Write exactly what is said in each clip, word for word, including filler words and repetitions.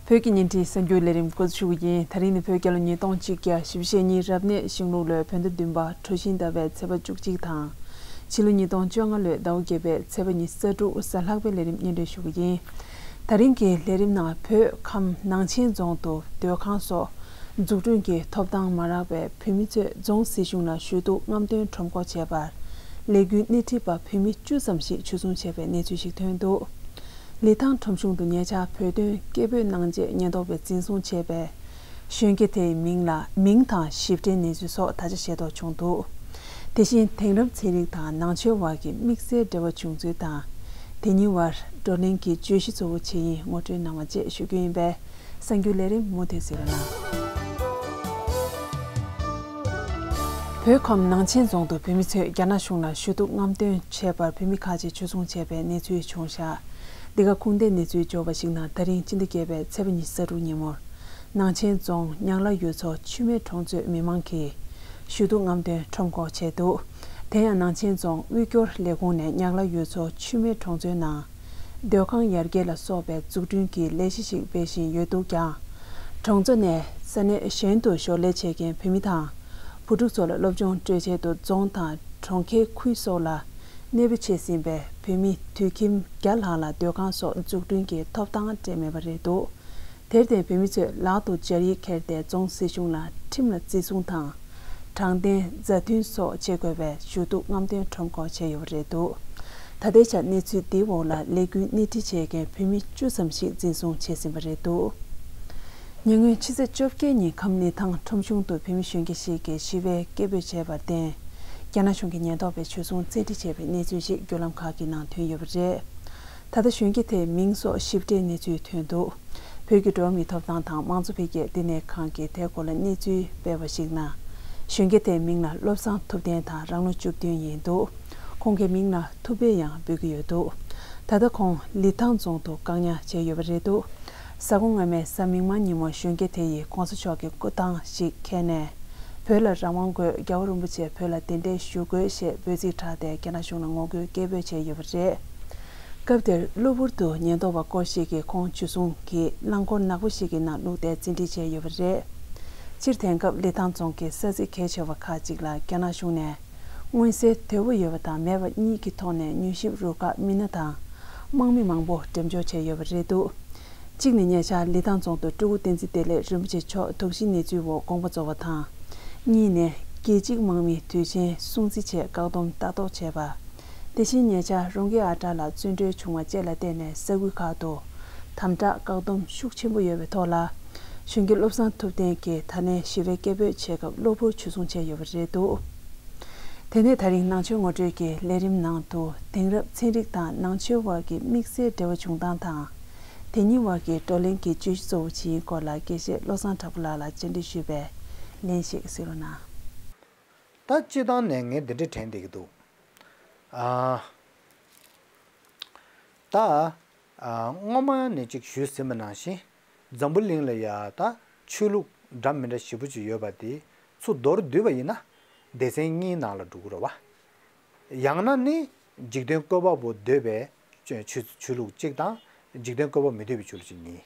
བོད་ཀྱི་བརྙན་འཕྲིན་གསར་འགྱུར་ལས་རིམ་འགོ་འཛུགས་ཞུ་རྒྱུ་ཡིན། ད་རིང་ནི་བོད་རྒྱལ་ལོ་ཉིས་སྟོང་གཅིག་བརྒྱ་བཞི་བཅུ་ཞེ་གཉིས་རབ་གནས་ཤིང་ལུག་ལོའི་བོད་ཟླ་བདུན་པ་གྲོ་བཞིན་ཟླ་བའི་ཚེས་པ་བཅུ་གཅིག་དང་། ཕྱི་ལོ་ཉིས་སྟོང་བཅོ་ལྔ་ལོའི་ཟླ་བ་བརྒྱད་པའི་ཚེས་པ་ཉི་ཤུ་རྩ་དྲུག་གཟའ་ལྷག་པའི་ལས་རིམ་སྙན་སྒྲོན་ཞུ་རྒྱུ་ཡིན། ད་རིང་གི་ལས་རིམ་ནང་བོད་ཁམས་ནང་ཆེན་རྫོང་དུ་སྡོད་ཁང་སོགས་འཛུགས་སྐྲུན་གྱི་ཐོབ་ཐང་མ་རག་པའི་བོད་མི་ཚོས་རྫོང་སྲིད་གཞུང་ལ་ཞུ་གཏུག་རྔམ་སྟོན་ཁྲོམ་སྐོར་བྱས་པར་ལས་འགུལ་སྣེ་ཁྲིད་པ་བོད་མི་བཅུ་ཙམ་ཞིག་འཇུ་བཟུང་བྱས་པའི་གནས་ཚུལ་ཞིག་ཐོན་འདུག་ལི་ཐང་ཁྲོམ་གཞུང་དུ་ཉེ་ཆར་བོད་དོན་སྐད་འབོད་གནང་རྗེས་ཉེན་རྟོག་པས་འཛིན་བཟུང་བྱས་པའི་གཞོན་སྐྱེས་དེའི་མིང་ལ་མིང་དང་ཞིབ་ཕྲའི་གནས་ཚུལ་སོགས་ད་ཆ་ཤེས་རྟོགས་བྱུང་འདུག་དེ་བཞིན་དེང་རབས་ཚན་རིག་དང་ནང་ཆོས་བར་གྱི་དམིགས་བསལ་འབྲེལ་བ་བྱུང་ཚུལ་དང་། དེ་གཉིས་བར་བགྲོ་གླེང་གི་བརྗོད་གཞི་གཙོ་བོ་ཇི་ཡིན་ངོ་སྤྲོད་གནང་བ་བཅས་ཞུ་རྒྱུ་ཡིན་པས། གསར་འགྱུར་ལས་རིམ་མུ་མཐུད་གཟིགས་རོགས་གནང་། བོད་ཁམས་ནང་ཆེན་རྫོང་དུ་བོད་མི་ཚོས་རྒྱ་ནག་གཞུང་ལ་ཞུ་གཏུག་རྔམ་སྟོན་བྱས་པར་བོད་མི་ཁག་ཅིག་འཇུ་བཟུང་བྱས་པའི་གནས་ཚུལ་བྱུང་བཞག་འདི་ག་ཁུངས་ལྡན་གནས་ཚུལ་འབྱོར་བ་ཞིག་ནང་ད་རིང་སྤྱི་ཟླ་བརྒྱད་པའི་ཚེས་པ་ཉི་ཤུ་རྩ་དྲུག་ཉིན་མོར། ནང་ཆེན་རྫོང་ཉག་ལ་ཡུལ་ཚོ་ཆུ་སྨད་གྲོང་ཚོའི་མི་མང་གིས་ཞུ་གཏུག་རྔམ་སྟོན་ཁྲོམ་སྐོར་བྱས་འདུག་དེ་ཡང་ནང་ཆེན་རྫོང་དབུལ་སྐྱོར་ལས་ཁུངས་ནས་ཉག་ལ་ཡུལ་ཚོ་ཆུ་སྨད་གྲོང་ཚོའི་ནང་སྡོད་ཁང་ཡར་རྒྱས་ལ་སོགས་པའི་འཛུགས་སྐྲུན་གྱི་ལས་གཞི་ཞིག་སྤེལ་བཞིན་ཡོད་འདུག་ཀྱང་། གྲོང་ཚོ་ནས་ས་གནས་གཞན་དུ་ཞོར་ལས་བྱེད་མཁན་བོད་མི་དང་བུ་ཕྲུག་ཚོ་ལ་སློབ་སྦྱོང་སྤྲོད་ཆེད་དུ་རྫོང་དང་གྲོང་ཁྱེར་ཁུལ་སོགས་ལ་གནས་སྤོ་བྱས་ཟིན་པའི་བོད་མི་དུད་ཁྱིམ་བརྒྱ་ལྷག་ལ་སྡོད་ཁང་སོགས་འཛུགས་སྐྲུན་གྱི་ཐོབ་ཐང་སྤྲད་མེད་པ་རེད་འདུག་དེར་བརྟེན་བོད་མི་ཚོས་ལག་ཏུ་སྦྱར་ཡིག་འཁྱེར་ཏེ་རྫོང་སྲིད་གཞུང་ལ་ཁྲིམས་ལ་བརྩི་སྲུང་དང་། དྲང་བདེན་མཛའ་མཐུན་སོགས་བྱེད་དགོས་པའི་ཞུ་གཏུག་རྔམ་སྟོན་ཁྲོམ་སྐོར་བྱས་ཡོད་པ་རེད་འདུག་ད་ལྟའི་ཆར་གནས་ཚུལ་འདིའི་འོག་ལ་ལས་འགུལ་སྣེ་ཁྲིད་བྱེད་མཁན་བོད་མི་བཅུ་ཙམ་ཞིག་འཛིན་བཟུང་བྱས་ཟིན་པ་རེད་འདུག་ཉེ་སྔོན་ཕྱི་ཚེས་བཅོ་བརྒྱད་ཉིན་ཁམས་ལི་ཐང་ཁྲོམ་གཞུང་དུ་བོད་མི་གཞོན་སྐྱེས་ཤིག་གིས་ཞི་བའི་སྐད་འབོད་བྱས་པར་བརྟེན། རྒྱ་ནག་གཞུང་གི་ཉེན་རྟོག་པས་འཇུ་བཟུང་བཙན་ཁྲིད་བྱས་པའི་གནས་ཚུལ་ཞིག་བརྒྱུད་ལམ་ཁག་གི་ནང་ཐོན་ཡོད་པ་རེད། ད་ལྟ་གཞོན་སྐྱེས་དེའི་མིང་སོགས་ཞིབ་ཕྲའི་གནས་ཚུལ་ཐོན་འདུག་བོད་ཀྱི་འགྲོ་བ་མིའི་ཐོབ་ཐང་དང་མང་གཙོ་འཕེལ་རྒྱས་བསྟི་གནས་ཁང་གིས་དེའི་སྐོར་ལ་གནས་ཚུལ་སྤེལ་བ་ཞིག་ན། གཞོན་སྐྱེས་དེའི་མིང་ལ་བློ་བཟང་ཐུབ་བསྟན་དང་རང་ལོ་བཅུ་བདུན་ཡིན་འདུག་ཁོང་གི་མིང་ལ་ཐུབ་པེ་ཡང་འབོད་ཀྱི་ཡོད་འདུག་ད་ལྟ་ཁོང་ལི་ཐང་རྫོང་དུ་བཀག་ཉར་བྱས་ཡོད་པ་རེད་འདུག་གཟའ་འཁོར་སྔ་མའི་གཟའ་མིག་དམར་ཉིན་མོ་གཞོན་སྐྱེས་དེ་ཡིས་གོང་ས་མཆོག་གི་སྐུ་ཐང་ཞིག་འཁྱེར་ནས། བོད་ལ་རང་དབང་དགོས། རྒྱལ་བ་རིན་པོ་ཆེ་བོད་ལ་གདན་འདྲེན་ཞུ་དགོས་ཞེས་འབོད་ཚིག་བསྒྲགས་ཏེ་རྒྱ་ནག་གཞུང་ལ་ངོ་རྒོལ་སྐད་འབོད་བྱས་ཡོད་པ་རེད། སྐབས་དེར་གློ་བུར་དུ་ཉེན་རྟོག་པ་སྐོར་ཞིག་གིས་ཁོང་འཇུ་བཟུང་གིས་རླངས་འཁོར་ནག་པོ་ཞིག་གི་ནང་བླུགས་ཏེ་བཙན་ཁྲིད་བྱས་ཡོད་པ་རེད། སྤྱིར་དེང་སྐབས་ལི་ཐང་རྫོང་གི་ས་ཚིགས་གལ་ཆེ་བ་ཁག་ཅིག་ལ་རྒྱ་ནག་གཞུང་ནས་མངོན་གསལ་དོད་པོ་ཡོད་པ་དང་མེད་པ་གཉིས་ཀྱི་ཐོག་ནས་མྱུལ་ཞིབ་རུ་ཁག་མི་སྣ་དང་དམག་མི་མང་པོ་འགྲེམས་འཇོག་བྱས་ཡོད་པ་རེད་འདུག་གཅིག་ནི་ཉེ་ཆར་ལི་ཐང་རྫོང་དུ་སྤྲུལ་སྐུ་བསྟན་འཛིན་བདེ་ལེགས་རིན་པོ་ཆེ་མཆོག་དོགས་གཞིའི་གནས་ཚུལ་འོག་དགོངས་པ་རྫོགས་པ་དང་། གཉིས་ནས་རྒྱལ་གཅེས་དམག་མིས་དུས་ཆེན་སྲུང་བརྩི་ཆེད་བཀག་སྡོམ་ལྟ་རྟོག་བྱས་པ། དེ་བཞིན་ཉེ་ཆར་རོང་སྐྱིད་ཨ་བྲག་ལ་བཙོན་གྲོལ་བྱུང་བ་བཅས་ལ་བརྟེན་ནས་ས་ཁུལ་ཁག་ཏུ་དམ་དྲག་བཀག་སྡོམ་ཤུགས་ཆེན་པོ་ཡོད་པའི་ཐོག་ལ། གཞོན་སྐྱེས་བློ་བཟང་ཐུབ་བསྟན་གྱིས་ད་ལན་ཞི་བའི་སྐད་འབོད་བྱེད་སྐབས་གློ་བུར་འཇུ་བཟུང་བྱས་ཡོད་པ་རེད་འདུག་དེ་ནས་ད་རིང་ནང་ཆོས་ངོ་སྤྲོད་ཀྱི་ལས་རིམ་ནང་དུ་དེང་རབས་ཚན་རིག་དང་ནང་ཆོས་བར་གྱི་དམིགས་བསལ་འབྲེལ་བ་བྱུང་སྟངས་དང་། དེ་གཉིས་བར་གྱི་བགྲོ་གླེང་གི་བརྗོད་གཞི་གཙོ་བོ་ཇི་ཡིན་སྐོར་ལ་དགེ་བཤེས་བློ་བཟང་གྲགས་པ་ལགས་ལ་བཅར་འདྲི་ཞུས་པས་ལན་ཞིག་གསན་རོགས་གནང་། ད་སྤྱིར་བཏང་ནས་ངས་འདི་འདྲ་དྲན་བསྡད་ཀྱི་འདུག་ཨ། ད། ཨ། སྔོན་མ་ནས་ཅིག་ཞུས་ཟིན་པ་ནང་བཞིན། འཛམ་བུ་གླིང་ལ་ཡ་ད་ཆོས་ལུགས་འདྲ་མི་འདྲ་ཞེ་པོ་ཅིག་ཡོད་པ་དེ་ཚོ་མདོར་བསྡུས་པ་ཡིན་ན་སྡེ་ཚན་གཉིས་ནང་ལ་འགྲོ་གི་རེད་བ། ཡང་ན་ནི་འཇིག་རྟེན་བཀོད་པ་པོ་འདོད་པའི་ཆོས་ཆོས་ལུགས་གཅིག་དང་འཇིག་རྟེན་བཀོད་པ་མི་འདོད་པའི་ཆོས་ལུགས་གཅིག་གཉིས།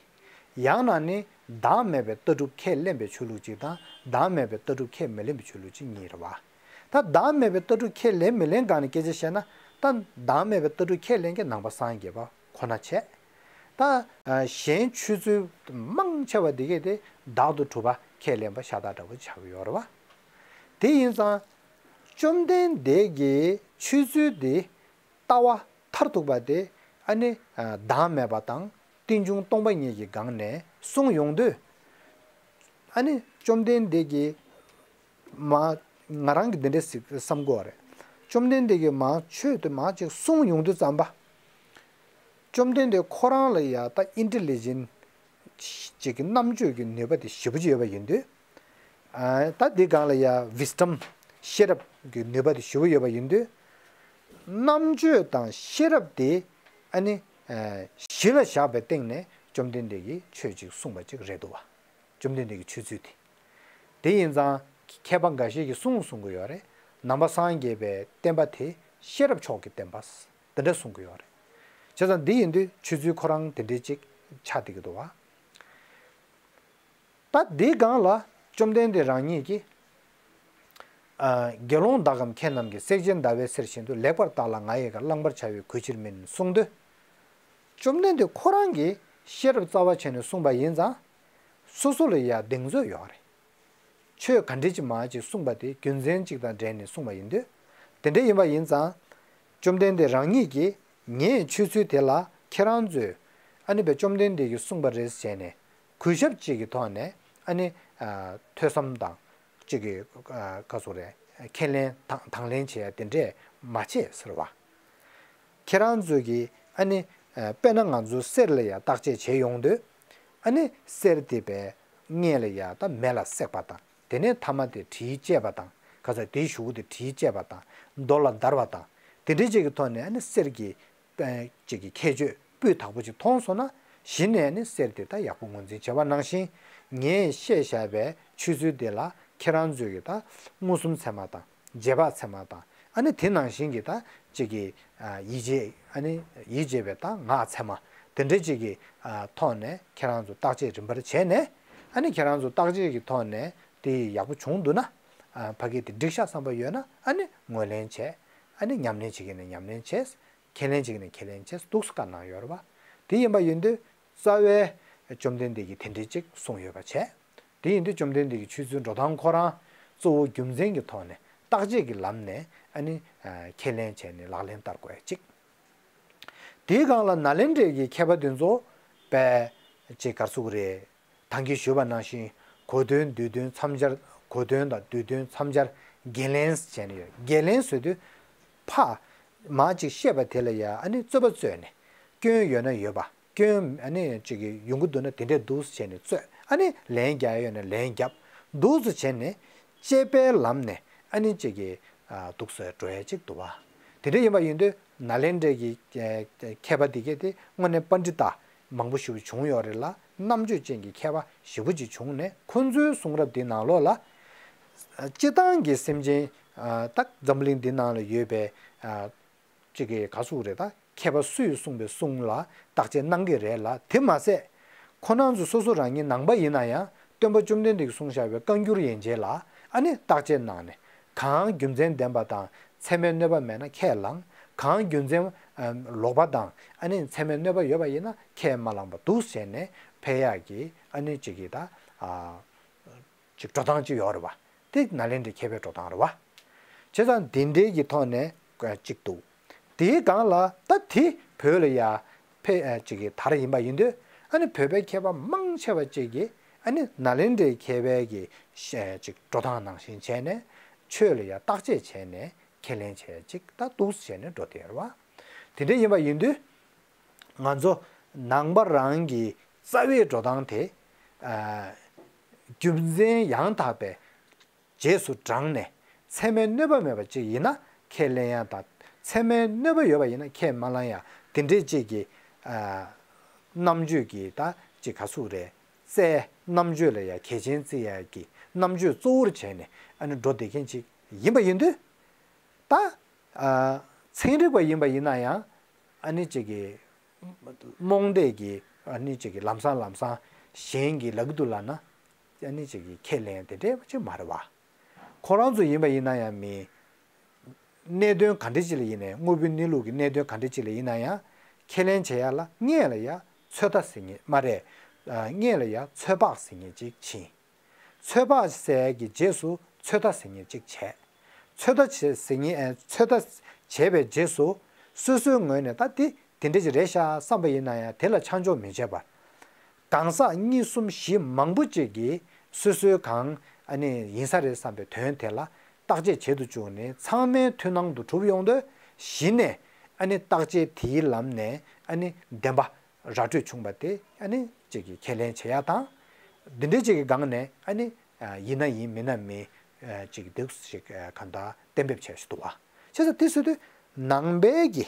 ཡང་ན་ནི་བདག་མེད་པའི་ལྟ་གྲུབ་ཁས་ལེན་པའི་ཆོས་ལུགས་གཅིག་དང་བདག་མེད་པའི་ལྟ་གྲུབ་ཁས་མི་ལེན་པའི་ཆོས་ལུགས་གཅིག་གཉིས་རེད་བ། ད་བདག་མེད་པའི་ལྟ་གྲུབ་ཁས་ལེན་མི་ལེན་སྒང་ནས་སྐད་ཆ་བཤད་ན་ད་བདག་མེད་པའི་ལྟ་གྲུབ་ཁས་ལེན་མཁན་ནང་པ་སངས་རྒྱས་པ་ཁོ་ན་བྱས། ད་གཞན་ཆོས་ཚུལ་མང་ཆེ་བ་འདི་གས་དེ་བདག་ཏུ་གྲུབ་པ་ཁས་ལེན་པ་ཤ་སྟག་འདྲ་པོ་ཆགས་ཀྱི་ཡོད་རེད་བ། དེ་ཡིན་ཙང་། བཅོམ་ལྡན་འདས་ཀྱི་ཆོས་ཚུལ་འདི་ལྟ་བ་མཐར་ཐུག་པ་དེ་ཨ་ནི་བདག་མེད་པ་དང་རྟེན་འབྱུང་སྟོང་པ་ཉིད་ཀྱི་སྒང་ནས་གསུངས་ཡོང་དུས། ཨ་ནི་བཅོམ་ལྡན་འདས་ཀྱིས་མ་ང་རང་གིས་འདི་འདྲ་ཟེར་བསམ་གྱི་ཡོད་རེད། བཅོམ་ལྡན་འདས་ཀྱིས་མ་ཆོས་དེ་མ་ཅིག་གསུངས་ཡོང་དུས་ཙམ་པ། བཅོམ་ལྡན་འདས་ཁོ་རང་ལ་ཡ་ད་ཨིན་ཊེ་ལི་ཇེན་ཅིག་གི་རྣམ་དཔྱོད་ཀྱི་ནུས་པ་དེ་ཞེ་པོ་ཅིག་ཡོད་པ་ཡིན་དུས། ཨ། ད་འདི་སྒང་ལ་ཡ་ཝིས་ཌམ་ཤེས་རབ་ཀྱི་ནུས་པ་དེ་ཞེ་པོ་ཡོད་པ་ཡིན་དུས། རྣམ་དཔྱོད་དང་ཤེས་རབ་དེ་ཨ་ནི་ཨ་གཞི་ལ་བཞག་པའི་སྟེང་ནས་བཅོམ་ལྡན་འདས་ཀྱིས་ཆོས་ཅིག་གསུངས་པ་ཅིག་རེད་འདུག་བ། བཅོམ་ལྡན་འདས་ཀྱི་ཆོས་ཚུལ་དེ། དེ་ཡིན་ཙང་མཁས་པ་འགའ་ཤས་ཀྱིས་གསུངས་གསུང་གི་ཡོད་རེད། ནང་པ་སངས་རྒྱས་པའི་བསྟན་པ་དེ་ཤེས་རབ་མཆོག་གི་བསྟན་པ། དེ་འདྲ་གསུང་གི་ཡོད་རེད། བྱས་ཙང་འདི་ཡིན་དུས་ཆོས་ཚུལ་ཁོ་རང་དེ་འདྲའི་ཅིག་ཆགས་བསྡད་ཀྱི་འདུག་བ། ད་འདིའི་སྒང་ལ་བཅོམ་ལྡན་འདས་རང་ཉིད་ཀྱིས། ཨ། དགེ་སློང་དག་གམ་མཁས་རྣམས་ཀྱིས། བསྲེག་བཅད་ཟླ་བའི་གསེར་བཞིན་དུ། ལེགས་པར་བརྟགས་ལ་ང་ཡི་བཀའ། བླང་བར་བྱ་བའི་གོས་ཕྱིར་མིན། གསུངས་དུས། བཅོམ་ལྡན་འདས་ཁོ་རང་གིས་ཤེས་རབ་རྩ་བ་བྱས་ནས་གསུངས་པ་ཡིན་ཙང་། སོ་སོ་ལ་ཡང་གདེང་ཚོད་ཡོད་རེད། ཆོས་ག་འདྲ་ཅིག་མ་ཅིག་གསུངས་པ་དེ་རྒྱུ་མཚན་ཅིག་དང་འབྲེལ་ནས་གསུངས་པ་ཡིན་དུས། དེ་འདྲ་ཡིན་པ་ཡིན་ཙང་། བཅོམ་ལྡན་འདས་རང་ཉིད་ཀྱིས་ངས་ཆོས་ཚུལ་དེ་ལ་ཁྱེད་རང་ཚོས་ཨ་ནི་བཅོམ་ལྡན་འདས་ཀྱིས་གསུངས་པ་རེད་ཟེར་ནས་གུས་ཞབས་ཅིག་གི་ཐོག་ནས་ཨ་ནི། ཨ། ཐོས་བསམ་དང་ཅིག་གི། ཨ། ག་ཟེར་རེད། ཁས་ལེན་དང་དང་ལེན་བྱེད་ཡ་དེ་འདྲས་མ་བྱེད་ཟེར་བ། ཁྱེད་རང་ཚོས་ཀྱིས་ཨ་ནི། ཨ། དཔེར་ན་ང་ཚོ་གསེར་ལ་ཡ་བརྟག་དཔྱད་བྱེད་ཡོང་དུས། ཨ་ནི་གསེར་དེ་བས་སྔོན་ལ་ཡ་ད་མེ་ལ་བསྲེགས་པ་དང་། དེ་ནས་མཐའ་མ་དེ་དྲིས་བཅད་པ་དང་། ག་ས་དེའི་གཞུག་གུ་དེ་དྲིས་བཅད་པ་དང་། རྡོ་ལ་བརྡར་བ་དང་། དེ་འདྲའི་ཅིག་གི་ཐོག་ནས་ཨ་ནི་གསེར་གྱི། ཨ། ཅིག་གི་ཁྱད་ཆོས་སྤུས་དག་པོ་ཅིག་མཐོང་སོང་ན། གཞི་ནས་ཨ་ནི་གསེར་དེ་ད་ཡག་པོ་ངོས་འཛིན་བྱེད་པ་ནང་བཞིན། ངས་བཤད་བཞག་པའི་ཆོས་ཚུལ་དེ་ལ་ཁྱེད་རང་ཚོས་ཀྱིས་ད་མངོན་སུམ་ཚད་མ་དང་། རྗེས་དཔག་ཚད་མ་དང་། ཨ་ནི་དེ་ནང་བཞིན་གྱི་ད་ཅིག་གི། ཨ། ཡིད་ཆེས། ཨ་ནི་ཡིད་ཆེས་པའི་ད་ངག་ཚད་མ་དེ་འདྲ་ཅིག་གི། ཨ། ཐོག་ནས་ཁྱེད་རང་ཚོ་བརྟག་དཔྱད་རིམ་པར་བྱས་ནས། ཨ་ནི་ཁྱེད་རང་ཚོ་བརྟག་དཔྱད་ཀྱི་ཐོག་ནས་དེ་ཡག་པོ་བྱུང་འདུག་ན། ཨ། ཕ་གི་དེ་འགྲིག་ཤག་བསམ་པ་ཡོད་ན། ཨ་ནི་ངོས་ལེན་བྱས། ཨ་ནི་ཉམས་ལེན་བྱེད་ཀྱི་ན་ཉམས་ལེན་བྱས། ཁས་ལེན་བྱེད་ཀྱི་ན་ཁས་ལེན་བྱས། འདུག་སེ་བཀའ་གནང་ཡོད་རེད་པ། དེ་ཡིན་པ་ཡིན་དུས་རྩ་བའི་བཅོམ་ལྡན་འདས་ཀྱིས་དེ་འདྲའི་ཅིག་གསུངས་ཡོད་པ་བྱས། དེ་ཡིན་དུས་བཅོམ་ལྡན་འདས་ཀྱི་ཆོས་ཚུལ་འགྲོ་སྟངས་ཁོ་རང་གཙོ་བོ་རྒྱུ་མཚན་གྱི་ཐོག་ནས་བརྟག་དཔྱད་ཀྱི་ལམ་ནས་ཨ་ནི། ཨ། ཁས་ལེན་བྱས་ནས་ལག་ལེན་བསྟར་དགོས་ཡ་གཅིག་དེའི་སྒང་ལ་ནཱ་ལེནྡྲའི་གི་མཁས་པ་དེ་ཚོ་དཔེ་ཅིག་ག་ཚོད་རེད། ད་གིན་ཞུས་པ་ནང་བཞིན་གོ་དོན་བསྡུས་དོན་མཚམས་སྦྱར། གོ་དོན་དང་བསྡུས་དོན་མཚམས་སྦྱར་འགན་ལེན་བྱས་ནས་ཡོད། འགན་ལེན་ཟེར་དུས་ཕ་མ་ཅིག་བཤད་པ་དེ་ལ་ཡ་ཨ་ནི་རྩོད་པ་རྩོད་ནས། སྐྱོན་ཡོད་ན་ཡོད་པ། སྐྱོན་ཨ་ནི་ཅིག་གི་ཡོང་གི་འདུག་ན་དེ་འདྲས་འདུག་ཟེར་ནས་རྩོད། ཨ་ནི་ལན་རྒྱག་ཡ་ཡོད་ན་ལན་རྒྱབ། འདུག་སེ་བྱས་ནས་དཔྱད་པའི་ལམ་ནས་ཨ་ནི་ཅིག་གི། ཨ། འདུག་སེ་འགྲོ་ཡ་ཅིག་འདུག་བ། དེ་འདྲ་ཡིན་པ་ཡིན་དུས་ནཱ་ལེནྡྲའི་གི། ཨ། མཁས་པ་དེ་གས་དེ་དངོས་གནས་པཎྜི་ཏ་མང་པོ་ཞེ་པོ་བྱུང་ཡོད་རེད་ལ། རྣམ་དཔྱོད་ཅན་གྱི་མཁས་པ་ཞེ་པོ་ཅིག་བྱུང་ནས་ཁོང་ཚོའི་གསུང་རབ་དེ་ནང་ལོགས་ལ། ཨ། སྤྱིར་བཏང་གི་སེམས་ཅན། ཨ། ད་འཛམ་བུ་གླིང་འདི་ནང་ལ་ཡོད་པའི། ཨ། ཅིག་གི་ག་ཟེར་རེད། ད་མཁས་པ་སུས་གསུངས་པའི་གསུང་ལ་བརྟག་དཔྱད་གནང་གི་རེད་ལ། དེ་མ་ཟད་ཁོ་རང་ཚོ་སོ་སོ་རང་ཉིད་ནང་པ་ཡིན་ན་ཡང་སྟོན་པ་བཅོམ་ལྡན་འདས་ཀྱིས་གསུངས་བཞག་པའི་བཀའ་འགྱུར་ཡན་ཆད་ལ་ཨ་ནི་བརྟག་དཔྱད་གནང་ནས། གང་རྒྱུ་མཚན་ལྡན་པ་དང་ཚད་མས་གནོད་པ་མེད་ན་ཁས་བླངས། གང་རྒྱུ་མཚན། ཨ། ལོག་པ་དང་ཨ་ནི་ཚད་མས་གནོད་པ་ཡོད་པ་ཡིན་ན་ཁས་མ་བླངས་པ་འདུག་ཟེར་ནས་ཕེབས་ཡག་གི་ཨ་ནི་ཅིག་གི་ད། ཨ། ཅིག་འགྲོ་སྟངས་ཅིག་ཡོད་རེད་བ། དེ་ནཱ་ལེནྡྲའི་མཁས་པའི་འགྲོ་སྟངས་རེད་བ། བྱས་ཙང་འདི་འདྲའི་གི་ཐོག་ནས་ཅིག་འདུག་དེའི་སྒང་ལ་ད་དེ་བོད་ལ་ཡ་ཕེབས། ཨ། ཅིག་གི་དར་ཡིན་པ་ཡིན་དུས། ཨ་ནི་བོད་པའི་མཁས་པ་མང་ཆེ་བ་ཅིག་གིས་ཨ་ནི་ནཱ་ལེནྡྲའི་མཁས་པའི་གི་ཅིག་འགྲོ་སྟངས་ནང་བཞིན་བྱས་ནས་ཆོས་ལ་ཡ་བརྟག་དཔྱད་བྱས་ནས་ཁས་ལེན་བྱས་ཅིག་ད་འདུག་སེ་བྱས་ནས་འགྲོ་བསྡད་རེད་བ། དེ་འདྲ་ཡིན་པ་ཡིན་དུས། ང་ཚོ་ནང་པ་རང་གི་རྩ་བའི་འགྲོ་སྟངས་དེ། ཨ། རྒྱུ་མཚན་ཡང་དག་པའི་རྗེས་སུ་འབྲངས་ནས་ཚད་མས་གནོད་པ་མེད་པ་ཅིག་ཡིན་ན་ཁས་ལེན་ཡ་དང་། ཚད་མས་གནོད་པ་ཡོད་པ་ཡིན་ན་ཁས་མ་བླངས་ཡ། དེ་འདྲས་ཅིག་གི། ཨ། རྣམ་དཔྱོད་ཀྱི་ད་ཅིག་ག་ཟེར་རེད། རྩལ། རྣམ་དཔྱོད་ལ་ཡ་གལ་ཆེན་བརྩི་ཡ་གི་རྣམ་དཔྱོད་གཙོ་བོར་བྱས་ནས་ཨ་ནི་འགྲོ་བསྡད་མཁན་ཅིག་ཡིན་པ་ཡིན་དུས། ད། ཨ། ཚན་རིག་པ་ཡིན་པ་ཡིན་ན་ཡང་། ཨ་ནི་ཅིག་གི་རྨོངས་དད་ཀྱི། ཨ་ནི་ཅིག་གི་ལམ་སང་ལམ་སང་གཞན་གྱིས་ལབ་ཀྱི་འདུག་ལབ་ན། ཨ་ནི་ཅིག་གི་ཁས་ལེན་དེ་འདྲ་ཅིག་མ་རེད་བ། ཁོ་རང་ཚོ་ཡིན་པ་ཡིན་ན་ཡང་མི། གནད་དོན་ག་འདྲ་ཅིག་ལ་ཡིན་ནའི། དངོས་པོའི་གནས་ལུགས་ཀྱི་གནད་དོན་ག་འདྲ་ཅིག་ལ་ཡིན་ན་ཡང་ཁས་ལེན་བྱེད་ཡ་ལ་སྔོན་ལ་ཡ་ཚོད་ལྟ་ཟེར་མཁན་མ་རེད། ཨ། སྔོན་ལ་ཡ་ཚོད་དཔག་ཟེར་མཁན་ཅིག་ཕྱིན། ཚོད་དཔག་བྱས་ཀྱི་རྗེས་སུ་ཚོད་ལྟ་ཟེར་མཁན་ཅིག་བྱས། ཚོད་ལྟ་བྱས་ཟེར་མཁན། ཨ། ཚོད་ལྟ་བྱས་པའི་རྗེས་སུ་སོ་སོའི་ངོས་ནས་ད་འདི་དེ་འདྲ་ཅིག་རེད་ཤག་བསམ་པ་ཡིན་ན་ཡང་དེ་ལ་ཆ་འཇོག་མི་བྱེད་པར། གང་ཟག་གཉིས་གསུམ་བཞི་མང་པོ་ཅིག་གིས་སོ་སོའི་གང་ཨ་ནི་ཡིན་ས་རེད་བསམ་པའི་དོན་དེ་ལ་བརྟག་དཔྱད་བྱེད་དུ་བཅུག་ནས་ཚང་མའི་མཐུན་སྣང་དུ་གྲུབ་ཡོང་དུས། གཞི་ནས་ཨ་ནི་བརྟག་དཔྱད་དེའི་ལམ་ནས་ཨ་ནི་བདེན་པ་ར་སྤྲོད་བྱུང་བ་དེ་ཨ་ནི་ཅིག་གི་ཁས་ལེན་བྱེད་ཡ་དང་། འདི་འདྲའི་ཅིག་གི་སྒང་ནས་ཨ་ནི། ཨ། ཡིན་ན་ཡིན། མིན་ན་མིན། ཨ། ཅིག་འདུག་ཞིག་ཨ། གང་ལྟར་གཏན་འབེབས་བྱས་ཞིག་འདུག་བ། བྱས་ཙང་དེ་ཟེར་དུས་ནང་པའི་གི་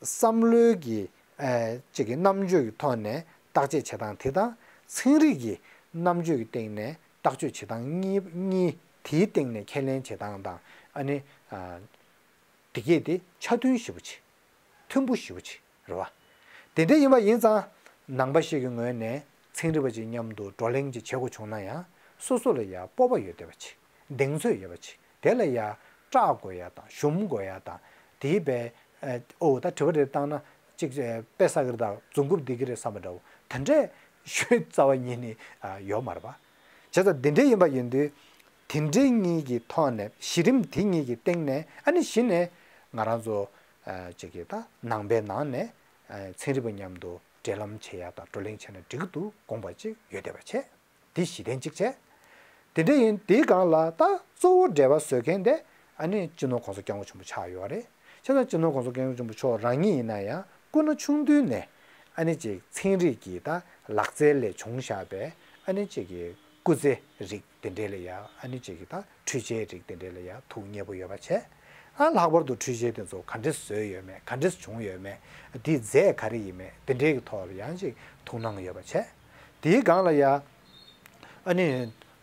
བསམ་བློའི་གི། ཨ། ཅིག་གི་རྣམ་དཔྱོད་ཀྱི་ཐོག་ནས་བརྟག་དཔྱད་བྱེད་སྟངས་དེ་དང་། ཚན་རིག་གི་རྣམ་དཔྱོད་ཀྱི་སྟེང་ནས་བརྟག་དཔྱད་བྱེད་སྟངས་གཉིས། གཉིས་དེའི་སྟེང་ནས་ཁས་ལེན་བྱེད་སྟངས་དང་། ཨ་ནི། ཨ། དེ་གས་དེ་ཆ་མཐུན་ཞེ་པོ་ཅིག་མཐུན་པོ་ཞེ་པོ་ཅིག་རེད་བ། དེ་འདྲ་ཡིན་པ་ཡིན་ཙང་ནང་པ་ཞིག་གི་ངོས་ནས་ ཚན་རིག་པ་ཅིག་མཉམ་དུ་བགྲོ་གླེང་ཅིག་བྱེད་དགོས་བྱུང་ན་ཡང་སོ་སོ་ལ་ཡང་སྤོབས་པ་ཡོད་བསྡད་པ་ཅིག་གདེང་ཚོད་ཡོད་པ་ཅིག་དེ་ལ་ཡང་སྐྲག་དགོས་ཡ་དང་ཞུམ་དགོས་ཡ་དང་དེའི་བས་ཨོ་ད་དྲི་བ་རེ་བཏང་ན་ཅིག་དཔེ་བསགས་ཀྱི་རེད་དང་རྫུན་རྐུབ་རྡེག་གི་རེད་བསམ་པ་འདྲ་བོ་དེ་འདྲས་ཤོད་རྩ་བ་ཉིད་ནས་ཡོད་མ་རེད་པ། བྱས་ཙང་དེ་འདྲས་ཡིན་པ་ཡིན་དུས་དེ་འདྲས་གཉིས་ཀྱི་ཐོག་ནས་གཞི་རིམ་དེ་གཉིས་ཀྱི་སྟེང་ནས་ཨ་ནི་གཞི་ནས་ང་རང་ཚོ་ཅིག་གི་ད་ནང་པའི་ནང་ནས་ཚན་རིག་པ་མཉམ་དུ་འབྲེལ་ལམ་བྱེད་ཡ་དང་བགྲོ་གླེང་བྱས་ན་འགྲིག་གི་འདུག་དགོངས་པ་ཅིག་ཡོད་བསྡད་པ་བྱས། འདི་གཞི་རྟེན་གཅིག་བྱས། དེ་འདྲ་ཡིན་དེའི་སྒང་ལ་ད་གཙོ་བོ་འབྲེལ་བ་བཟོ་མཁན་དེ་ཨ་ནི་སྤྱི་ནོར་༸གོང་ས་༸སྐྱབས་མགོན་ཆེན་པོ་ཆགས་ཡོད་རེད། བྱས་ཙང་སྤྱི་ནོར་༸གོང་ས་༸སྐྱབས་མགོན་ཆེན་པོ་མཆོག་རང་ཉིད་ཡིན་ན་ཡང་སྐུ་ན་ཆུང་དུས་ནས་ཨ་ནི་ཅིག་ཚན་རིག་གི་ད་ལག་རྩལ་ལས་བྱུང་བཞག་པའི་ཨ་ནི་ཅིག་གི་སྐུ་ཚེ་རིགས་དེ་འདྲའི་ལ་ཡང་ཨ་ནི་ཅིག་གི་ད་འཕྲུལ་ཆས་རིགས་དེ་འདྲའི་ལ་ཡང་ཐུགས་མཉེས་པོ་ཡོད་པ་བྱས། ཨ་ལྷག་པར་དུ་འཕྲུལ་ཆས་དེ་ཚོ་ག་འདྲས་བཟོས་ཡོད་མེད་ག་འདྲས་བྱུང་ཡོད་མེད་དེའི་རྫས་ག་རེ་ཡིན་མེད་དེ་འདྲའི་གི་ཐོག་ལ་ཡང་ཅིག་ཐུགས་སྣང་ཡོད་པ་བྱས། དེའི་སྒང་ལ་ཡ། ཨ་ནི།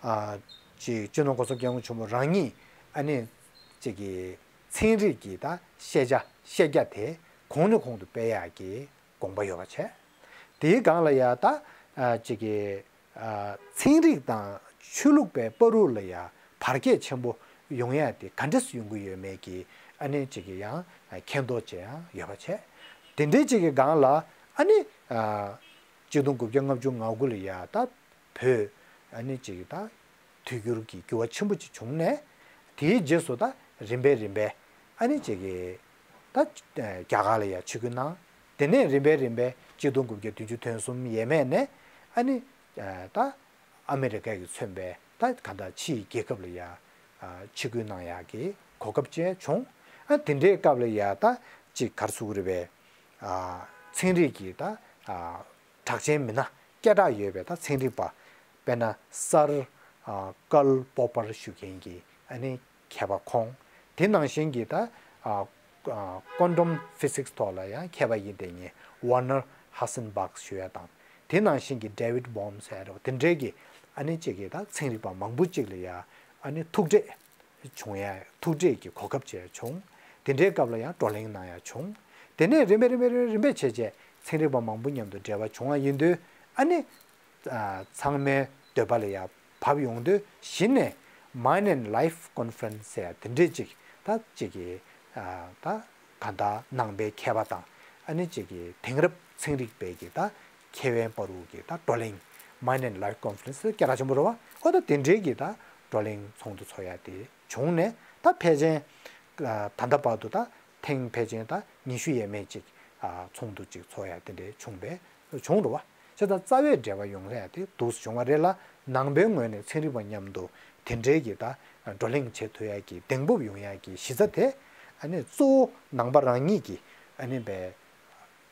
ཨ། ཅིག་སྤྱི་ནོར་༸གོང་ས་༸སྐྱབས་མགོན་ཆེན་པོ་རང་ཉིད་ཨ་ནི། ཅིག་གི་ཚན་རིག་གི་ད་ཤེས་བྱ་ཤེས་རྒྱ་དེ་གོང་ནས་གོང་དུ་སྤེལ་ཡག་གི་དགོངས་པ་ཡོད་པ་བྱས། དེའི་སྒང་ལ་ཡ་ད། ཨ། ཅིག་གི། ཨ། ཚན་རིག་དང་ཆོས་ལུགས་པའི་བར་དུ་ལ་ཡ་བར་ཁྱད་ཆེན་པོ་ཡོང་ཡ་དེ་ག་འདྲས་ཡོང་གི་ཡོད་མེད་ཀྱི་ཨ་ནི་ཅིག་གི་ཡང་མཁྱེན་རྟོགས་བྱེད་ཡང་ཡོད་པ་བྱས། དེ་འདྲའི་ཅིག་གི་སྒང་ལ་ཨ་ནི། ཨ། གཅིག་སྟོང་དགུ་བརྒྱ་ལྔ་བཅུ་ང་དགུ་ལ་ཡ་ད་བོད་ཨ་ནི་ཅིག་གི་ད་དུས་འགྱུར་གྱི་འགྱུར་བ་ཆེན་པོ་ཅིག་བྱུང་ནས་དེའི་རྗེས་སུ་ད་རིམ་པས་རིམ་པས་ཨ་ནི་ཅིག་གི་ད་རྒྱ་གར་ལ་ཡ་ཆིབས་བསྒྱུར་གནང་། དེ་ནས་རིམ་པས་རིམ་པས་གཅིག་སྟོང་དགུ་བརྒྱ་བདུན་ཅུ་དོན་གསུམ་ཡས་མས་ནས་ཨ་ནི་ད་ཨ་མི་རི་ཀ་གིས་མཚོན་པའི་ད་ག་ད་ཕྱིའི་རྒྱལ་ཁབ་ལ་ཡ་ཆིབས་བསྒྱུར་གནང་ཡག་གི་གོ་སྐབས་བཅས་བྱུང་། ཨ་དེ་འདྲའི་སྐབས་ལ་ཡ་ད་ཅིག་ག་རེ་ཟེར་དགོས་རེད་པས། ཚན་རིག་གི་ད། གྲགས་ཅན་མི་སྣ་སྐད་གྲགས་ཡོད་པའི་ད་ཚན་རིག་པ། དཔེར་ན་སར་ཀརལ་པོ་པར་ཞུ་མཁན་གྱི་ཨ་ནི་མཁས་པ་ཁོང་། དེ་ནང་བཞིན་གྱི་ད་ཀོན་ཊམ་ཕི་སིག་སི་ཐོག་ལ་ཡང་མཁས་པ་ཡིན་བསྡད་མཁན་ཝར་ནར་ཧ་སན་བྷག་ཞུ་ཡ་དང་། དེ་ནང་བཞིན་གྱི་ཌེ་ཝིད་བྷོམ་ཟེར་ཡ་རེད་བ། དེ་འདྲའི་གི་ཨ་ནི་གཅིག་གི་ད་ཚན་རིག་པ་མང་པོ་གཅིག་ལ་ཡ་ཨ་ནི་ཐུག་འཕྲད། བྱུང་ཡ་ཐུག་འཕྲད་ཀྱི་གོ་སྐབས་བཅས་བྱུང་། དེ་འདྲའི་སྐབས་ལ་ཡང་བགྲོ་གླེང་གནང་ཡ་བྱུང་། དེ་ནས་རིམ་པས་རིམ་པས་རིམ་པས་བྱས་བྱས་ཚན་རིག་པ་མང་པོ་མཉམ་དུ་འབྲེལ་བ་བྱུང་བ་ཡིན་དུས་ཨ་ནི། ཚང་མའི་འདོད་པ་ལ་ཡ་བབས་ཡོང་དུས་གཞི་ནས་Mind and Life Conference ཟེར་ཡ་དེ་འདྲས་ཅིག་ད་ཅིག་གི་ད་ག་ད་ནང་པའི་མཁས་པ་དང་ཨ་ནི་ཅིག་གི་དེང་རབས་ཚན་རིག་པའི་གི་ད། མཁས་པའི་བར་དུ་གི་ད་བགྲོ་གླེང་Mind and Life Conference སྐད་གྲགས་ཆེན་པོ་རེད་བ། ཨོ་ད་དེ་འདྲའི་གི་ད་བགྲོ་གླེང་ཚོགས་འདུ་ཚོགས་ཡ་དེ་བྱུང་ནས་ད་ཕལ་ཆེར་ད་ལྟ་བར་དུ་ད་ཐེངས་ཕལ་ཆེར་ད་ཉི་ཤུ་ཡས་མས་ཅིག་ཚོགས་འདུ་ཅིག་ཚོགས་ཡ་དེ་འདྲའི་བྱུང་བས་བྱུང་རེད་བ། བྱས་ཙང་རྩ་བའི་འབྲེལ་བ་ཡོང་ཡ་དེ་འདུག་སེ་བྱུང་བ་རེད་ལ། ནང་པའི་ངོས་ནས་ཚན་རིག་པ་མཉམ་དུ་དེ་འདྲའི་གི་ད་བགྲོ་གླེང་བྱེད་ཐུབ་ཡ་གི་གདེང་སྤོབས་ཡོང་ཡ་གི་གཞི་རྩ་དེ་ཨ་ནི་གཙོ་བོ་ནང་པ་རང་ཉིད་ཀྱི་ཨ་ནི་བས།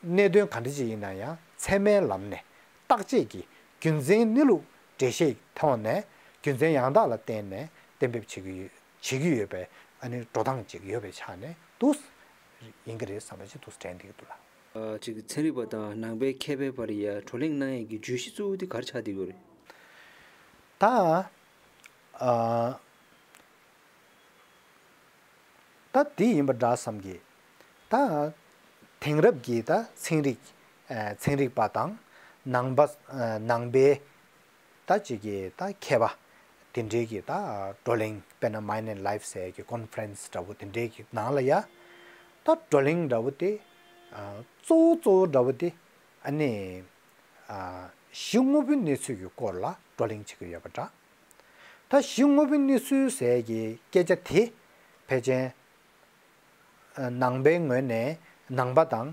གནད་དོན་ག་འདྲ་ཅིག་ཡིན་ན་ཡང་ཚད་མའི་ལམ་ནས་བརྟག་དཔྱད་ཀྱི་རྒྱུ་མཚན་གནས་ལུགས་འགྲེལ་བཤད་ཐོག་ནས་རྒྱུ་མཚན་ཡང་དག་ལ་བརྟེན་ནས་གཏན་འབེབས་བྱེད་ཀྱི་ཡོད་བྱེད་ཀྱི་ཡོད་པའི་ཨ་ནི་འགྲོ་སྟངས་ཅིག་ཡོད་པའི་ཆ་ནས་འདུག་ཡིན་གྱི་རེད་བསམ་པ་ཅིག་འདུག་དྲན་བསྡད་ཀྱི་འདུག་ལགས། ཅིག་ཚན་རིག་པ་དང་ནང་པའི་མཁས་པའི་བར་ཡ་བགྲོ་གླེང་གནང་ཡས་ཀྱི་བརྗོད་གཞི་གཙོ་བོ་དེ་ག་རེ་ཆགས་བསྡད་ཡོད་རེད། ད། ཨ། ད་དེ་ཡིན་པ་འདྲ་བསམ་གི། ད། དེང་རབས་ཀྱི་ད་ཚན་རིག་ཨ། ཚན་རིག་པ་དང་ནང་པ་ཨ། ནང་པའི་ད་ཅིག་གི་ད་མཁས་པ་དེ་འདྲའི་གི་ད་བགྲོ་གླེང་དཔེར་ན་Mind and Life ཟེར་གི་Conference འདྲ་བོ་དེ་འདྲའི་གི་ནང་ལ་ཡ་ད་བགྲོ་གླེང་འདྲ་བོ་དེ་ཨ། གཙོ་བོ་གཙོ་བོ་འདྲ་བོ་དེ་ཨ་ནི་ཨ། གཞི་དངོས་པོའི་གནས་ཚུལ་གྱི་སྐོར་ལ་བགྲོ་གླེང་བྱེད་ཀྱི་ཡོད་པ་འདྲ། ད་གཞི་དངོས་པོའི་གནས་ཚུལ་ཟེར་གྱི་སྐད་ཆ་དེ་ཕལ་ཆེར་ནང་པའི་ངོས་ནས་ནང་པ་དང་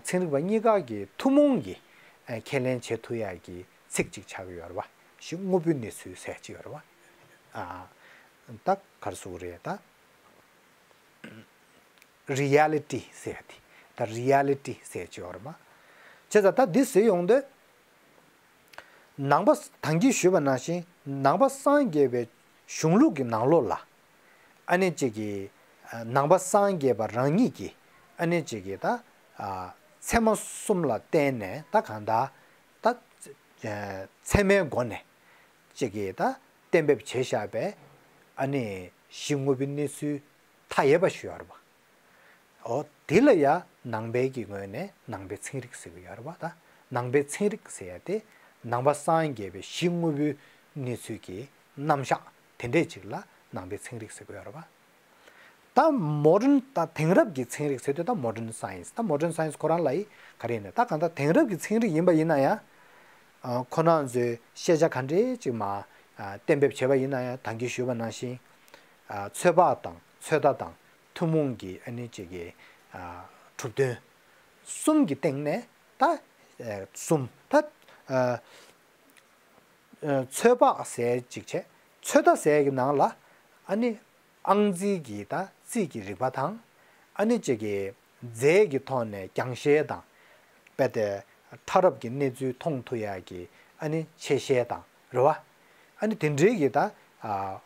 ཚན་རིག་པ་གཉིས་ཀ་གི་ཐུན་མོང་གི་ཁས་ལེན་བྱེད་ཐུབ་ཡག་གི་ཚིག་ཅིག་ཆགས་ཀྱི་ཡོད་རེད་བ། གཞི་དངོས་པོའི་གནས་ཚུལ་ཟེར་ཅིག་ཡོད་རེད་བ། ད་ག་རེ་ཟེར་དགོས་རེད་ད། Reality ཟེར་ཡ་དེ། ད་Reality ཟེར་ཅིག་ཡོད་རེད་བ། བྱས་ཙང་ད་འདི་ཟེར་ཡོང་དུས། ནང་པ་ད་གིན་ཞུས་པ་ནང་བཞིན་ནང་པ་སངས་རྒྱས་པའི་གཞུང་ལུགས་ཀྱི་ནང་ལོགས་ལ་ཨ་ནི་གཅིག་གིས་ནང་པ་སངས་རྒྱས་པ་རང་ཉིད་ཀྱིས་ཨ་ནི་གཅིག་གིས་ད་ཚད་མ་གསུམ་ལ་བརྟེན་ནས་ད་གང་ལྟར་ད་ཚད་མའི་སྒོ་ནས་གཅིག་གིས་ད་གཏན་འབེབས་བྱས་བཞག་པའི་ཨ་ནི་གཞི་དངོས་པོའི་གནས་ཚུལ་མཐའ་ཡས་པ་ཞིག་ཡོད་རེད་བ། འོ་དེ་ལ་ཡ་ནང་པའི་གི་ངོས་ནས་ནང་པའི་ཚན་རིག་ཟེར་གི་ཡོད་རེད་བ། ད་ནང་པའི་ཚན་རིག་ཟེར་ཡ་དེ་ ནང་པ་སངས་རྒྱས་པའི་གཞི་དངོས་པོའི་གནས་ཚུལ་གྱི་རྣམ་གཞག་དེ་འདྲས་ཅིག་ལ་ནང་པའི་ཚན་རིག་ཟེར་གྱི་ཡོད་རེད་པ། ད་མོ་ཌན་ད་དེང་རབས་ཀྱི་ཚན་རིག་ཟེར་དུས་ད་མོ་ཌན་སའེན་སི། ད་མོ་ཌན་སའེན་སི་ཁོ་རང་ལ་ཡི་ག་རེ་ཡིན་ན། ད་གང་ལྟར་དེང་རབས་ཀྱི་ཚན་རིག་ཡིན་པ་ཡིན་ན་ཡང་། ཨ། ཁོ་རང་ཚོས་ཤེས་བྱ་ག་འདྲས་ཅིག་མར་ཨ་གཏན་འབེབས་བྱས་པ་ཡིན་ན་ཡང་། ད་གིན་ཞུས་པ་ནང་བཞིན། ཨ། ཚོད་དཔག་དང་ཚོད་ལྟ་དང་ཐུན་མོང་གི་ཨ་ནི་ཅིག་གི་ཨ་གྲུབ་དོན་གསུམ་གྱི་སྟེང་ནས། ད་ཨ་གསུམ་ད་ཨ་ཨ་ཚོད་དཔག་ཟེར་ཅིག་བྱས། ཚོད་ལྟ་ཟེར་གྱི་ནང་ལ་ཨ་ནི་ཨང་རྩིས་ཀྱི་ད་རྩིས་ཀྱི་རིག་པ་དང་། ཨ་ནི་ཅིག་གི་རྫས་ཀྱི་ཐོག་ནས་རྒྱང་ཤེལ་དང་། རྦད་དེ་ཕྲ་རབ་ཀྱི་གནས་ཚུལ་མཐོང་ཐུབ་ཡག་གི་ཨ་ནི་ཆེ་ཤེལ་དང་རེད་པ། ཨ་ནི་དེ་འདྲའི་གི་ད་ཨ་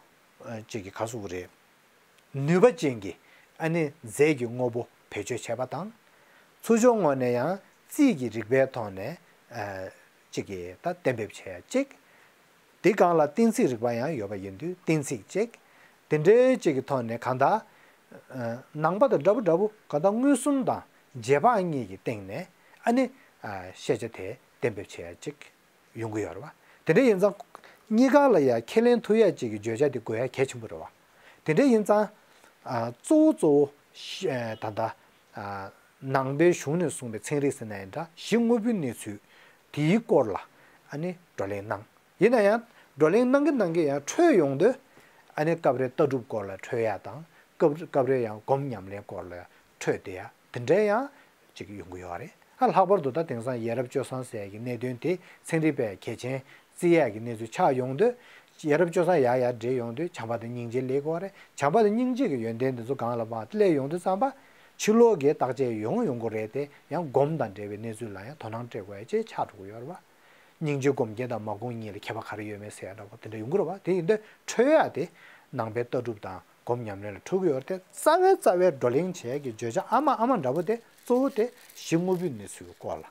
ཅིག་གི་ག་ཟེར་དགོས་རེད། ནུས་པ་ཅན་གྱི་ཨ་ནི་རྫས་ཀྱི་དངོས་པོ་བེད་སྤྱོད་བྱས་པ་དང་། ཚུར་ཕྱོགས་ངོས་ནས་ཡང་རྩིས་ཀྱི་རིག་པའི་ཐོག་ནས་ཨ་ཅིག་གི་ད་གཏན་འབེབས་བྱས་ཡག་ཅིག་དེ་སྒང་ལ་གཏན་ཚིགས་རིག་པ་ཡང་ཡོད་པ་ཡིན་དུས་གཏན་ཚིགས་གཅིག་དེ་འདྲའི་གཅིག་གི་ཐོག་ནས་གང་ལྟར། ཨ་ནང་པ་དང་འདྲ་པོ་འདྲ་པོ་གང་ལྟར་མངོན་སུམ་དང་རྗེས་དཔག་གཉིས་ཀྱི་སྟེང་ནས་ཨ་ནི་ཨ་ཤེས་བྱ་དེ་གཏན་འབེབས་བྱེད་ཡག་ཅིག་ཡོང་གི་ཡོད་རེད་པ། དེ་འདྲ་ཡིན་ཙང་གཉིས་ཀ་ལ་ཡང་ཁས་ལེན་ཐུབ་ཡག་ཅིག་གི་བརྗོད་བྱ་དེ་དགོས་ཡག་གལ་ཆེན་པོ་རེད་པ། དེ་འདྲ་ཡིན་ཙང་ཨ་གཙོ་བོ་གཙོ་བོ་ཤ་ཨ་ད་ལྟ་ཨ་ནང་པའི་གཞུང་ནས་གསུངས་པའི་ཚན་རིག་ཟེར་ན་ཡང་འདྲ། གཞི་དངོས་པོའི་གནས་ཚུལ་དེའི་སྐོར་ལ་ཨ་ནི་བགྲོ་གླེང་གནང་། ཡིན་ན་ཡང་བགྲོ་གླེང་གནང་གིན་གནང་གིན་ཡང་འཕྲོས་ཡོང་དུས་ཨ་ནི་སྐབས་རེ་ལྟ་གྲུབ་སྐོར་ལ་འཕྲོས་ཡག་དང་། སྐབས་སྐབས་རེ་ཡང་སྒོམ་ཉམས་ལེན་སྐོར་ལ་འཕྲོས་བསྡད་ཡག་དེ་འདྲའི་ཡང་ཅིག་ཡོང་གི་ཡོད་རེད། ཨ་ལྷག་པར་དུ་ད་དེང་སང་ཡ་རབས་སྤྱོད་བཟང་ཟེར་ཡག་གི་གནད་དོན་དེ་ཚན་རིག་པས་གལ་ཆེན་བརྩི་ཡག་གི་གནས་ཚུལ་ཆགས་ཡོང་དུས། ཡ་རབས་སྤྱོད་བཟང་ཡར་ཡར་འགྲིལ་ཡོང་དུས་བྱམས་པ་དང་སྙིང་རྗེ་སླེབས་ཀྱི་ཡོད་རེད། བྱམས་པ་དང་སྙིང་རྗེ་གི་ཡོན་ཏན་དེ་ཚོ་སྒང་ལ་མར་སླེབས་ཡོང་དུས་ཙམ་པ། ཕྱི་ལོགས་ཀྱི་བརྟག་དཔྱད་ཡོང་ཡོང་གི་རེད་དེ། ཡང་སྒོམ་དང་འབྲེལ་བའི་གནས་ཚུལ་ལ་ཡང་དོ་སྣང་སྤྲད་དགོས་ཡག་ཅིག་ཆགས་འགྲོ་གི་ཡོད་རེད་པ། སྙིང་རྗེ་སྒོམ་རྐྱེན་དང་མ་སྒོམ་གཉིས་ལ་ཁྱད་པར་ག་རེ་ཡོད་མེད་ཟེར་ཡག་འདྲ་པོ་དེ་འདྲ་ཡོང་གི་རེད་པ། དེ་ཡིན་དུས་འཕྲོས་ཡག་དེ་ནང་པའི་ལྟ་གྲུབ་དང་སྒོམ་ཉམས་ལེན་ལ་འཕྲོད་ཀྱི་ཡོད་རེད་དེ། རྩ་བའི་རྩ་བའི་བགྲོ་གླེང་བྱེད་ཡག་གི་བརྗོད་བྱ་ཨ་མ་ཨ་མ་འདྲ་པོ་དེ་གཙོ་བོ་དེ་གཞི་དངོས་པོའི་གནས་ཚུལ་གྱི་སྐོར་ལ་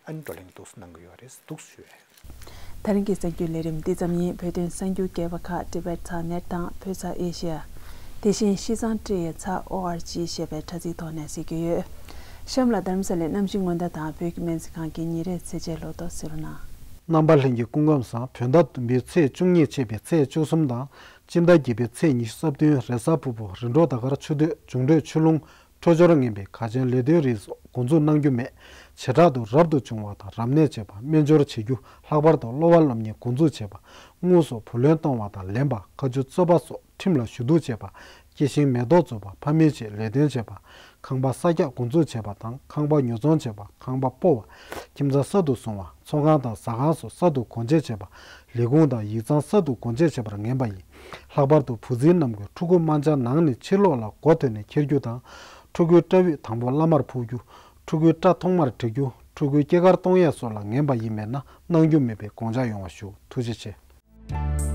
ཨ་ནི་བགྲོ་གླེང་འདུག་སེ་གནང་གི་ཡོད་རེད་འདུག་སེ་ཞུ་ཡག་ཡིན། ད་རིང་གི་གསར་འགྱུར་ལས་རིམ་འདི་ཙམ་ཡིན། བོད་དོན་གསར་འགྱུར་སྐད་པ་ཁག་Tibet Dot net དང་བོད་ས་ཨེ་ཤི་ཡ། དེ་བཞིན་བཤད་ཚང་ཊི་ཨེ་ཚ་ཨོ་ཨར་ཇི་ཞེས་པའི་དྲ་ཚིགས་ཐོག་ནས་གཟིགས་རྒྱུ་ཡོད། གཤམ་ལ་རྡ་རམ་ས་ལའི་གནམ་གཤིས་སྔོན་བརྡ་དང་བོད་ཀྱི་སྨན་རྩིས་ཁང་གི་ཉིན་རེའི་ཚེས་ཆའི་ལོ་ཐོ་གཟིགས་རོགས་གནང་། རྣམ་པ་ལྷན་རྒྱས་སྐུ་ཁམས་བཟང་། བོད་ཟླ་བདུན་པའི་ཚེས་བཅུ་གཉིས་ཆད་པའི་ཚེས་བཅུ་གསུམ་དང་། སྤྱི་ཟླ་བརྒྱད་པའི་ཚེས་ཉི་ཤུ་རྩ་བདུན། རེས་གཟའ་ཕུར་བུ། རིམ་གྲོ་ཟླ་སྐར་ཆུ་སྟོད། འབྱུང་འཕྲོད་ཆུ་ཀླུང་། འཕྲོད་སྦྱོར་ངན་པའི་གངས་ཅན་ལས་དོན་རིགས་སོགས་འགོ་འཛུགས་གནང་རྒྱུ་མེད། བྱེ་བྲག་ཏུ་རབ་ཏུ་བྱུང་བ་དང་རབ་གནས་བྱེད་པ། སྨན་སྦྱོར་བྱེད་རྒྱུ། ལྷག་པར་དུ་སློབ་པ་སློབ་གཉེར་འགོ་འཛུགས་བྱེད་པ། དངོས་སུ་བུ་ལོན་གཏོང་བ་དང་ལེན་པ། བཀའ་བརྒྱུད་རྩོད་པ་སོགས་ཁྲིམས་ལ་ཞུ་གཏུག་བྱེད་པ། སྐྱེ་ཤིང་མེ་ཏོག་བཙུགས་པ། ཕ་མེས་ཆེད་ལས་དོན་བྱེད་པ། ཁང་པ་གསར་རྒྱག་འགོ་འཛུགས་བྱེད་པ་དང་ཁང་པ་ཉོ་ཚོང་བྱེད་པ། ཁང་པ་སྤོ་བ། ཁྱིམ་ཚང་གསར་དུ་བཟུང་བ། ཚོང་ཁང་དང་ཟ་ཁང་སོགས་གསར་དུ་སྒོ་འབྱེད་བྱེད་པ། ལས་ཁུངས་དང་ཡིག་ཚང་གསར་དུ་སྒོ་འབྱེད་བྱེད་པར་ངན་པ་ཡིན། ལྷག་པར་དུ་བུ་འཛིན་རྣམས་ཀྱིས་ཕྲུ་གུ་དམར་འབྱར་ནང་ནས་ཕྱི་ལོགས་ལ་མགོ་ཐོན་ནས་འཁྱེར་རྒྱུ་དང་། ཕྲུ་གུའི་སྐྲ་དབུས་དང་པོ་བླ་མར་ཕུག་རྒྱུ། ཕྲུ་གུའི་སྐྲ་ཐོག་མར་བྲེག་རྒྱུ། ཕྲུ་གུའི་སྐྱེས་སྐར་གཏོང་ཡས་སོགས་ལ་ངན་པ་ཡིན་མིན་ན་གནང་རྒྱུ་མེད་པའི་དགོངས་འཇགས་ཡོང་བ་ཞུ། ཐུགས་རྗེ་ཆེ།